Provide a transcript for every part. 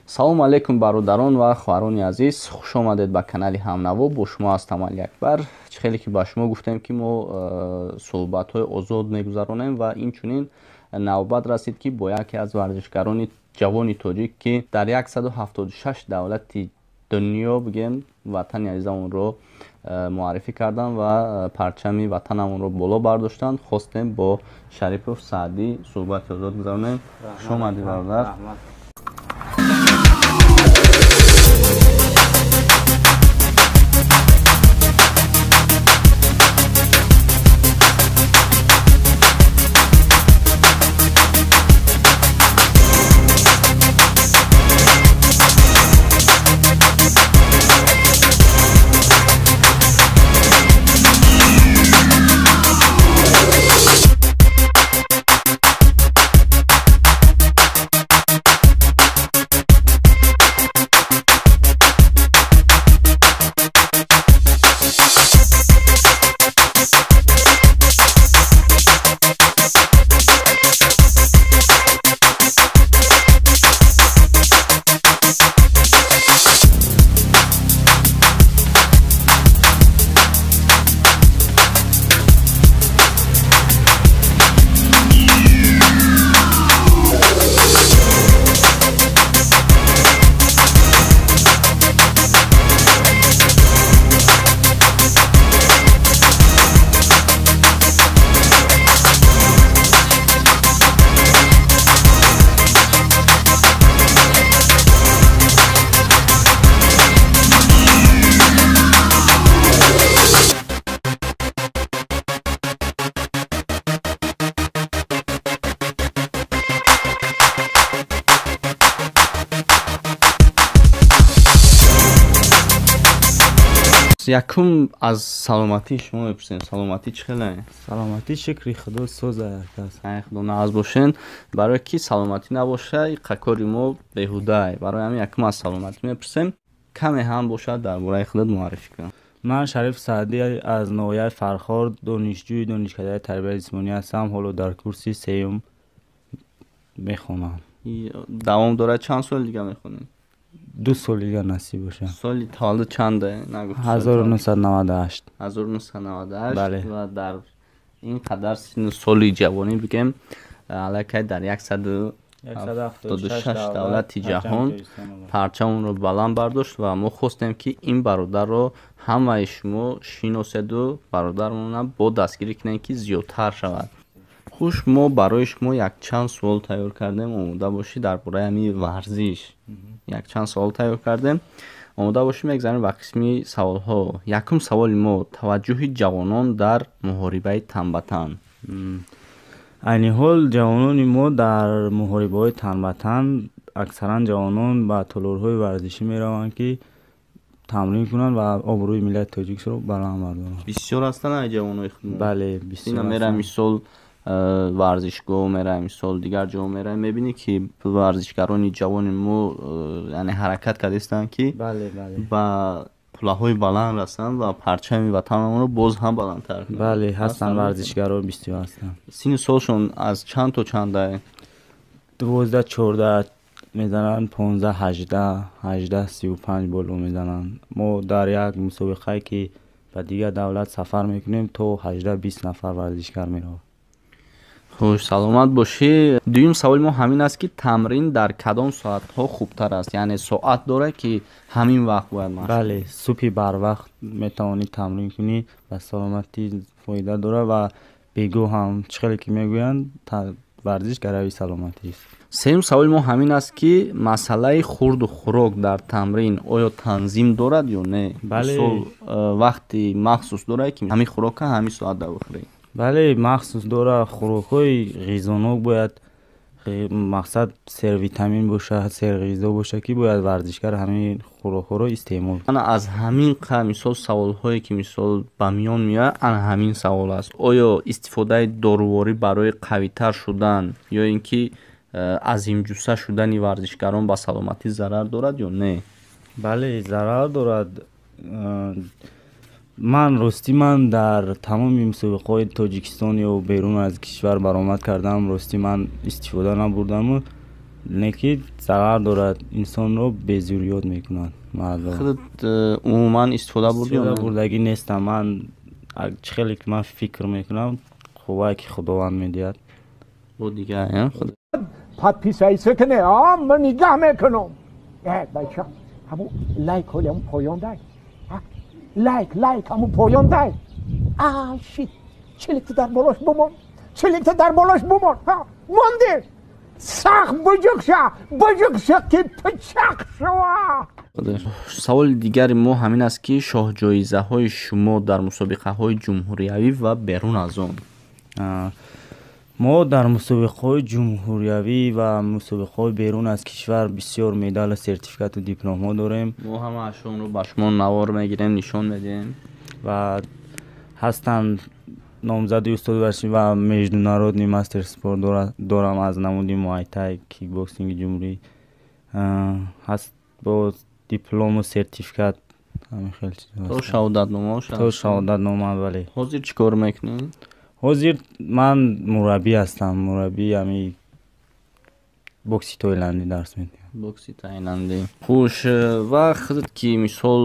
Салому алейкум, бародарон ва хоҳарони азиз, хуш омадед ба канали Ҳамнаво. Бо шумо ҳастам Алиакбар. Чӣ хеле ки ба шумо гуфтем, ки мо суҳбатҳои озод мегузаронем ва инчунин навбат расид, ки бо яке аз варзишгарони ҷавони тоҷик, ки дар 176 давлати дунё, бигем, ватани азизамонро муаррифӣ карданд ва парчами ватанамонро боло бардоштанд, хостем бо Шарипов Саъдӣ суҳбати озод гузаронем. Хуш омадӣ, бародар. Якум аз саломатии шумо мепурсем. Саломатӣ чӣ хеле? Саломатӣ, шукри Худо, соза. Ай, Худо нағз бошен. Барое ки саломатӣ набоша, иқа кори мо беҳудае. Барои ҳамин якум аз саломатӣ мепурсем. Каме ҳам бошад, дар бораи худат муаррифӣ кун. Ман Шариф Саъдӣ, аз ноҳияи Фархор, донишҷӯи донишкадаи тарбияи ҷисмонӣ ҳастам. Ҳоло дар курси сеюм мехонам. Давом дорад? Чанд соли дига мехонӣ? 2 соли дига, насиб боша. Соли таваллуд чанде, нагуфт? 1998. 1998. Бале. Ва дар ин қадар синну соли ҷавонӣ, бигем, аллакай дар 176 давлати ҷаҳон парчамонро баланд бардошт ва мо хостем, ки ин бародарро ҳамаи шумо шиноседу бародармона бо дастгирӣ кунем, ки зиёдтар шавад. Хуш, мо барои шумо якчанд суол тайёр кардем, омода бошӣ. Дар бораи ҳамин варзиш якчанд савол тайёр кардем, омода бошӣ. Мегзарем ба қисми саволҳо. Якум саволи мо: таваҷҷӯҳи ҷавонон дар муҳорибаи тан ба тан. Айни ҳол ҷавонони мо дар муҳорибаҳои тан ба тан, аксаран ҷавонон ба толорҳои варзишӣ мераванд, ки тамрин кунанд ва обрӯи миллати тоҷикро баланд бардоранд. Бисёр ҳастанд ай ҷавонои худмо? Бале, бисёр. Ина меравем, мисол, варзишгоҳ меравем, мисол, дигар ҷо меравем, мебинӣ, ки варзишгарони ҷавони мо, яъне ҳаракат кардастанд, ки бале бале ба қуллаҳои баланд расанд ва парчами ватанамонро боз ҳам баландтар кунанд. Бале, ҳастанд, варзишгаро бисёр ҳастанд. Синну солшон аз чанд то чанда? 12, 14 мезананд, 15, 18, 18, 35 боло мезананд. Мо дар як мусобиқае, ки ба дигар давлат сафар мекунем, то 18, 20 нафар варзишгар меравад. Хуш, саломат бошӣ. Дуюм саволи мо ҳамин аст, ки тамрин дар кадом соатҳо хубтар аст? Яъне соат дорад, ки ҳамин вақт бояд машқ? Бале, субҳи барвақт метавонӣ тамрин кунӣ, ба саломатӣ фоида дорад ва бегоҳ ҳам, чӣ хеле ки мегӯянд, варзиш гарави саломатист. Сеюм саволи мо ҳамин аст, ки масъалаи хурду хӯрок дар тамрин оё танзим дорад ё не? Бале. Мисол, вақти махсус дорад, ки ҳамин хӯрока ҳамин соат да бихӯрӣ? Бале, махсус дорад. Хӯрокҳои ғизонок бояд, мақсад, сервитамин бошад, серғизо бошад, ки бояд варзишгар ҳамин хӯрокҳоро истеъмол. Ана аз ҳамин мисол саволҳое, ки мисол ба миён меояд, ана ҳамин савол аст: оё истифодаи доруворӣ барои қавитар шудан ё ин ки азимҷусса шудани варзишгарон ба саломатӣ зарар дорад ё не? Бале, зарар дорад. Ман, ростӣ, ман дар тамоми мусобиқаҳои Тоҷикистон ё берун аз кишвар баромад кардам, ростӣ, ман истифода набурдаму. Не ки зарар дорад, инсонро безурёт мекунад. Худат умуман истифода бурдӣ? Истифода бурдагӣ нестам. Ман чӣ хеле ки ман фикр мекунам, қуввае ки Худованд медиҳад. Бо дигар Подписаться кне, а ман нигаҳ мекунам. Бача, ҳамун лайк ҳоли ҳамун поён дай. Лайк, лайк ҳамун поён дай. А shit, чиликта дар болош бумон, чиликта дар болош бумон. Монди, сахт буҷуқша, буҷуқша ки пичақ шава. Саволи дигари мо ҳамин аст, ки шоҳҷоизаҳои шумо дар мусобиқаҳои ҷумҳуриявӣ ва берун аз он? Мо дар мусобиқаҳои ҷумҳуриявӣ ва мусобиқаҳои берун аз кишвар бисёр медалу сертификату дипломҳо дорем. Мо ҳамаашонро ба шумо навор мегирем, нишон медиҳем. Ва ҳастанд номзади устоди варзишӣ ва международный мастер спорт дорам аз намуди муайтай, кикбоксинги ҷумҳурӣ ҳаст, бо диплому сертификат, ҳамин хел чизҳо. То шаҳодатнома? То шаҳодатнома, бале. Ҳозир чӣ кор мекунед? Ҳозир ман мураббӣ ҳастам, мураббии ҳами бокси тойландӣ дарс медиҳам. Бокси тайландӣ, хуш. Ва худат ки мисол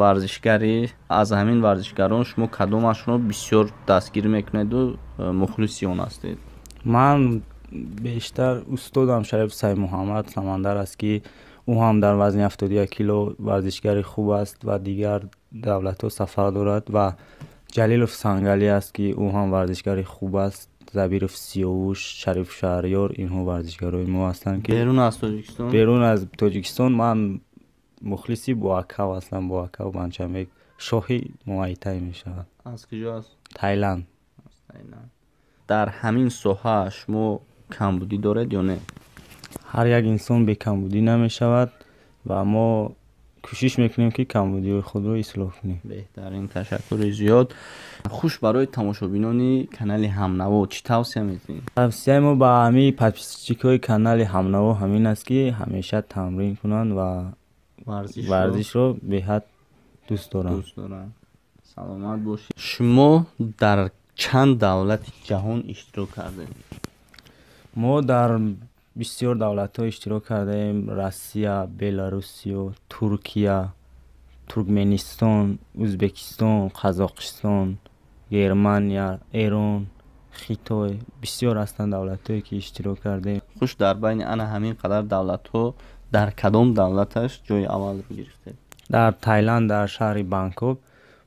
варзишгари, аз ҳамин варзишгарон шумо кадомашонро бисёр дастгирӣ мекунеду мухлиси он ҳастед? Ман бештар устодам Шариф Саймуҳаммад Самандар аст, ки ӯ ҳам дар вазни 71 кило варзишгари хуб аст ва дигар давлатҳо сафар дорад, ва Ҷалилов Сангалӣ аст, ки ӯ ҳам варзишгари хуб аст, Забиров Сиёвуш, Шариф Шаҳриёр, инҳо варзишгарои мо ҳастанд, ки Берун аз Тоҷикистон? Берун аз Тоҷикистон ман мухлиси Буакав ҳастам. Буакав Банчамбек, шоҳи муайтай мешавад. Аз куҷо аст? Тайланд. Дар ҳамин соҳа шумо камбудӣ доред ё не? Ҳар як инсон бекамбудӣ намешавад ва мо кӯшиш мекунем, ки камбудиҳои худро ислоҳ кунем. Беҳтарин, ташаккури зиёд. Хуш, барои тамошобинони канали Ҳамнаво чӣ тавсия медиҳед? Тавсияи мо ба ҳамаи подписчикҳои канали Ҳамнаво ҳамин аст, ки ҳамеша тамрин кунанд ва варзишро беҳад дӯст доранд. Дӯст доранд. Саломат бошед. Шумо дар чанд давлати ҷаҳон иштирок кардед? Мо дар бисёр давлатҳо иштирок кардаем: Россия, Беларусиё, Туркия, Туркменистон, Ӯзбекистон, Қазоқистон, Германия, Эрон, Хитой. Бисёр ҳастанд давлатҳое, ки иштирок кардаем. Хуш, дар байни ана ҳамин қадар давлатҳо дар кадом давлаташ ҷои аввалро гирифтед? Дар Тайланд, дар шаҳри Бангкок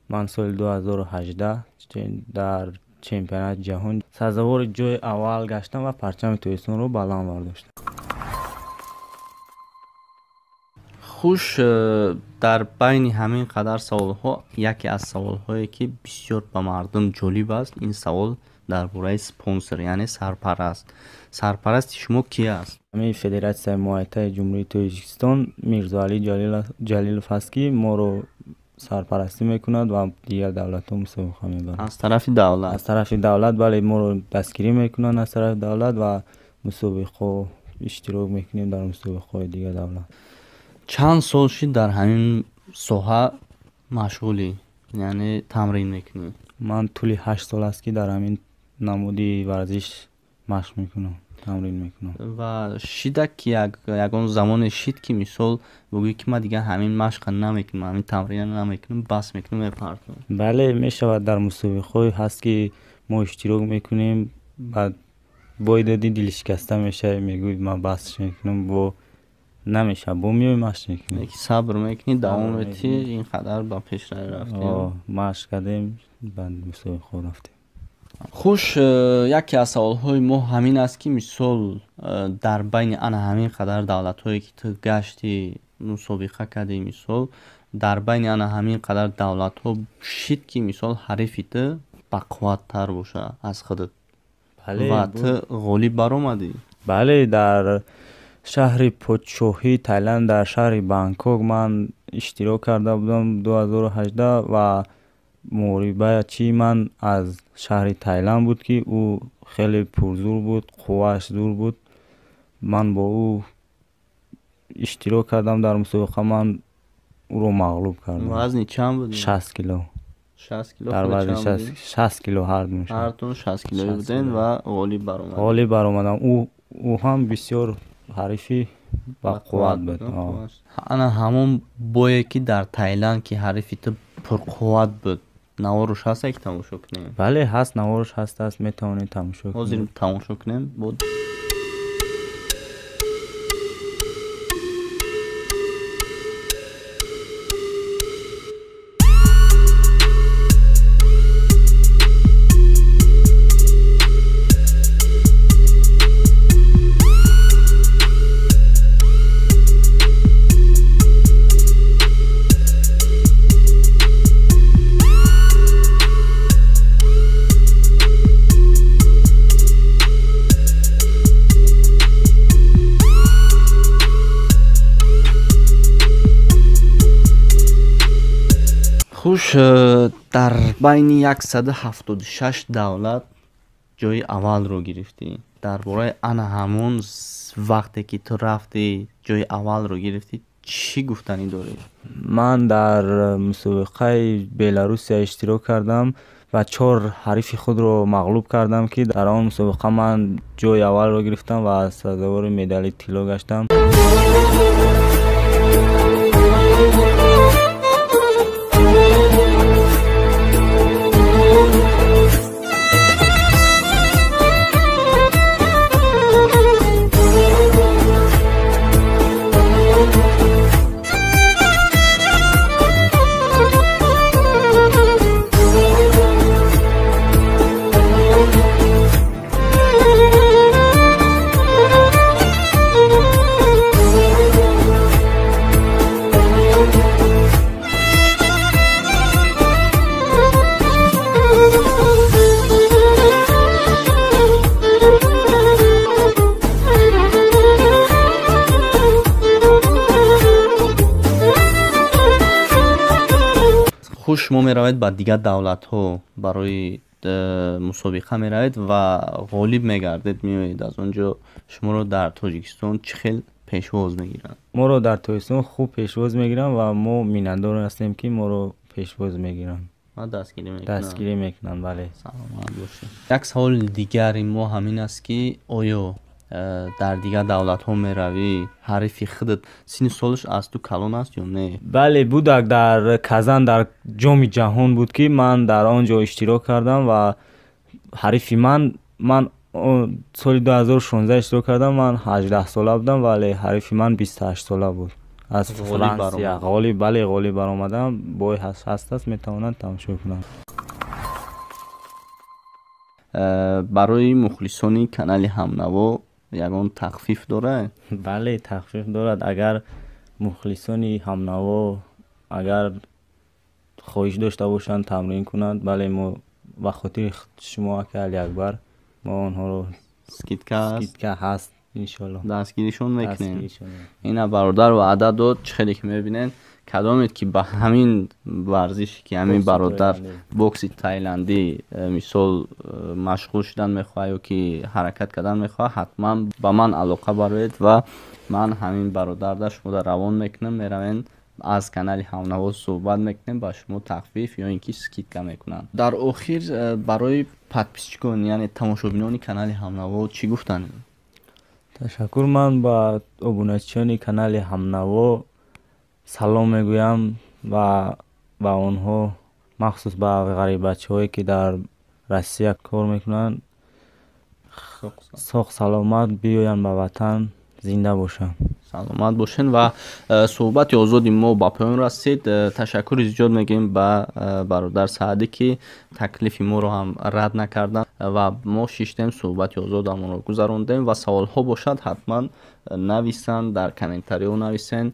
ман соли 2018 дар чемпионати ҷаҳон сазовори ҷои аввал гаштам ва парчами Тоҷикистонро баланд бардоштам. Хуш, дар байни ҳамин қадар саволҳо яке аз саволҳое, ки бисёр ба мардум ҷолиб аст, ин савол дар бораи спонсор, яъне сарпараст. Сарпарасти шумо ки аст? Ҳамин Федератсияи муайтаи Ҷумҳурии Тоҷикистон, Мирзоалӣ Ҷалилов аст, ки моро сарпарастӣ мекунад ва дигар давлатҳо мусобиқа мебарад. Аз тарафи давлат? Аз тарафи давлат, бале, моро дастгирӣ мекунанд аз тарафи давлат ва мусобиқаҳо иштирок мекунем, дар мусобиқаҳои дигар давлат. Чанд сол шид дар ҳамин соҳа машғулӣ, яъне тамрин мекунӣ? Ман тӯли 8 сол аст, ки дар ҳамин намуди варзиш машқ мекунам, тамрин мекунам. Ва шида ки ягон замоне шид, ки мисол бугӯӣ, ки ман дигар ҳамин машқа намекунам, ҳамин тамрина намекунам, бас мекунам, мепартам? Бале, мешавад. Дар мусобиқаҳое ҳаст, ки мо иштирок мекунем, баъд бой додӣ, дилшикаста мешавӣ, мегӯӣ, ман бас мекунам, бо намешавад, бо меои, машқ мекунӣ. Сабр мекунӣ, давом метӣ, ин қадар ба пешравӣ рафтӣ. Машқ кардем, баъд мусобиқаҳо рафтем. Хуш, яке аз саволҳои мо ҳамин аст, ки мисол дар байни ана ҳамин қадар давлатҳое, ки ту гаштӣ, мусобиқа кардӣ, мисол дар байни ана ҳамин қадар давлатҳо шид, ки мисол ҳарифи ту бақувваттар боша аз худат ва ту ғолиб баромадӣ? Бале, дар шаҳри подшоҳии Тайланд, дар шаҳри Бангкок ман иштирок карда будам 2018 ва муҳорибачии ман аз шаҳри Тайланд буд, ки ӯ хеле пурзур буд, қуввааш зур буд. Ман бо ӯ иштирок кардам дар мусобиқа, ман ӯро мағлуб кардам. Вазни чанд буд? 60 кило. 60 кило? Дар вазни 60 кило ҳардум. Ҳартун 60 килоӣ буден ва ғолиб баромадед? Ғолиб баромадам. Ӯ ҳам бисёр ҳарифи бақувват буд. Ана ҳамон бое ки дар Таиланд ки ҳарифи ту пурқувват буд, наворуш ҳаст ки тамошо кунем? Бале, ҳаст, наворуш ҳаст, метавонед тамошо кунед. Ҳозир тамошо кунем. Хуш, дар байни 176 давлат ҷои аввалро гирифтӣ. Дар бораи ана ҳамон вақте ки ту рафтӣ ҷои аввалро гирифтӣ, чӣ гуфтанӣ дорӣ? Ман дар мусобиқаи Беларусия иштирок кардам ва 4 ҳарифи худро мағлуб кардам, ки дар он мусобиқа ман ҷои аввалро гирифтам ва сазовори медали тилло гаштам. Хуш, шумо меравед ба дигар давлатҳо барои мусобиқа меравед ва ғолиб мегардед, меоед аз он ҷо. Шуморо дар Тоҷикистон чӣ хел пешвоз мегиранд? Моро дар Тоҷикистон хуб пешвоз мегиранд ва мо миннатдор ҳастем, ки моро пешвоз мегиранд. Дастгирӣ мекунанд. Дастгирӣ мекунанд, бале. Саломат бошед. Як саволи дигари мо ҳамин аст, ки оё дар дигар давлатҳо меравӣ, ҳарифи худат синну солаш аз ту калон аст ё не? Бале, будак дар Казан дар ҷоми ҷаҳон буд, ки ман дар он ҷо иштирок кардам ва ҳарифи ман соли 2016 иштирок кардам, ман 18 сола будам, вале ҳарифи ман 28 сола буд. Аз Франсия ғолиб, бале, ғолиб баромадам. Бой ҳаст, метавонанд тамошо кунанд. Барои мухлисони канали Ҳамнаво ягон тахфиф дорад? Бале, тахфиф дорад. Агар мухлисони Ҳамнаво агар хоҳиш дошта бошанд тамрин кунанд, бале, мо ба хотири шумо ака Алиакбар мо онҳоро скидка ҳаст, иншоалло дастгиришон мекунем. Ина бародар ваъда дод, чӣ хеле ки мебинед, кадомед ки ба ҳамин варзише ки ҳамин бародар бокси тайландӣ мисол машғул шудан мехоҳад ё ки ҳаракат кардан мехоҳад, ҳатман ба ман алоқа бароед ва ман ҳамин бародарда шумода равон мекунам. Меравем аз канали Ҳамнаво суҳбат мекунем, ба шумо тахфиф ё ин ки скидка мекунанд. Дар охир барои подписчикон, яъне тамошобинони канали Ҳамнаво чӣ гуфтанед? Ташаккур. Ман ба обуначиёни канали Ҳамнаво салом мегӯям ва ба онҳо, махсус ба ғариббачаҳое ки дар Россия кор мекунанд, соғ саломат биёянд ба ватан, зинда бошанд. Саломат бошед ва суҳбати озоди мо ба поён расид. Ташаккури зиёд мегӯем ба бародар Саъдӣ, ки таклифи моро ҳам рад накарданд ва мо шиштем, суҳбати озодамонро гузарондем ва саволҳо бошад ҳатман нависанд, дар комментариҳо нависен,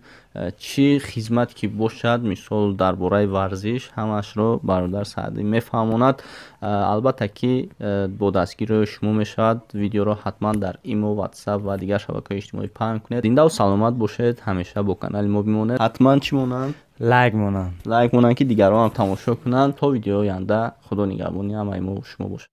чӣ хизмат ки бошад, мисол дар бораи варзиш ҳамаашро бародар Саъдӣ мефаҳмонад. Албатта ки бо дастгириҳои шумо мешавад. Видеоро ҳатман дар имо, ватсап ва дигар шабакаҳои иҷтимоӣ паҳн кунед. Зиндаву саломат бошед, ҳамеша бо канали мо бимонед. Ҳатман чӣ монанд? Лайк монанд. Лайк монанд, ки дигарон ҳам тамошо кунанд. То видеои оянда Худо нигаҳбони ҳамаи мо шумо бошад.